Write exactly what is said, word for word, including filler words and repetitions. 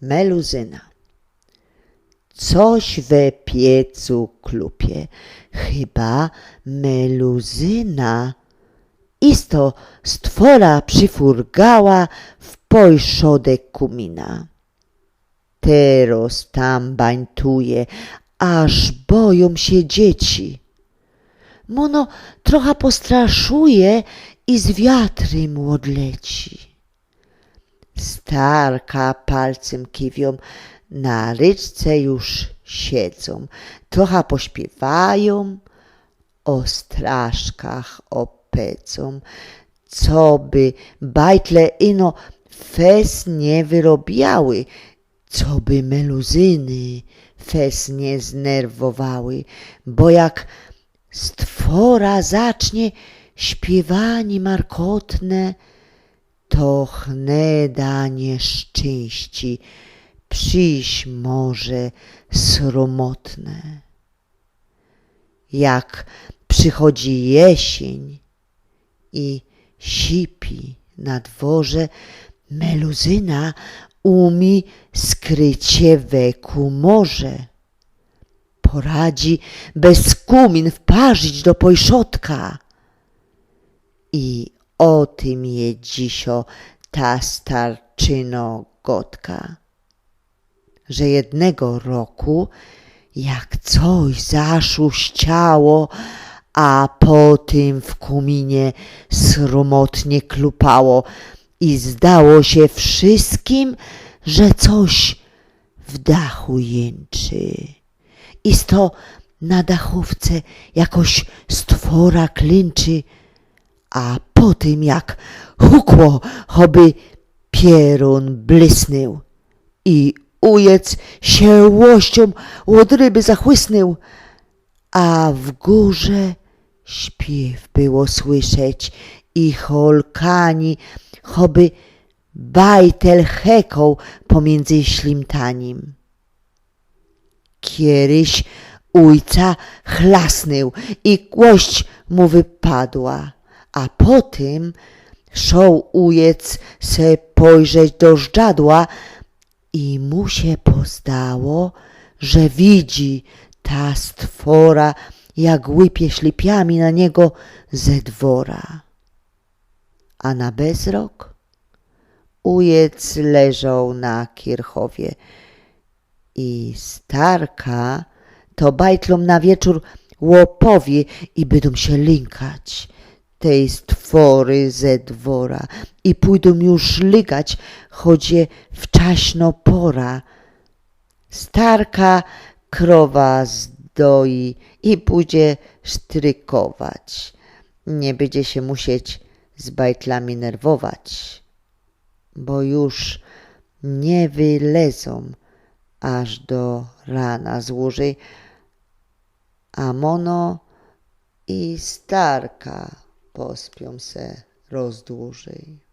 Meluzyna. Coś we piecu klupie, chyba meluzyna. Isto stwora przifurgała w pojszodek kōmina. Teroz tam bańtuje, aż bojōm sie dzieci. Mōno trocha postraszuje i z wiatrym ôdleci. Starka palcym kiwiōm, na ryczce już siedzōm, trocha pośpiewajōm, ô straszkach ôpecōm, coby bajtle ino fest niy wyrobiały, coby meluzyny fest niy znerwowały, bo jak stwora zacznie śpiywaniy markotne, to chneda nieszczyńści prziś może srōmotne. Jak przichodzi jesiyń i sipi na dworze, meluzyna umie skryć sie we kōmorze. Poradzi bez kōmin wparzić do pojszotka. I ô tym je dzisiŏ ta starczyno godka, że jednego roku, jak coś zaszuściało, a potym w kōminie srōmotnie klupało i zdało sie wszyskim, że coś w dachu jynczy. Isto na dachōwce jakoś stwora klynczy, a potym jak hukło, choby piorōn blysnył. I ujec sie łościōm ôd ryby zachłysnył, a w gōrze śpiyw było słyszeć i cholkani, choby bajtel hekoł pōmiyndzy ślimtanim. Kiedyś ujca chlasnył i kość mu wypadła, a potym szoł ujec se pojrzeć do żdżadła i mu sie pozdało, że widzi ta stwora, jak łypie ślipiami na niego ze dwora. A na bezrok ujec leżoł na kierchowie i starka to bajtlōm na wieczōr ôpowie i bydōm sie lynkać tej stwory ze dwora i pōjdōm już lygać, choć je wczaśno pora. Starka krowa zdoi i pōdzie sztrykować. Niy bydzie sie musieć z bajtlami nerwować, bo już niy wylezōm aż do rana z łużyj, a mōno i starka pospiōm se rozdłużyj.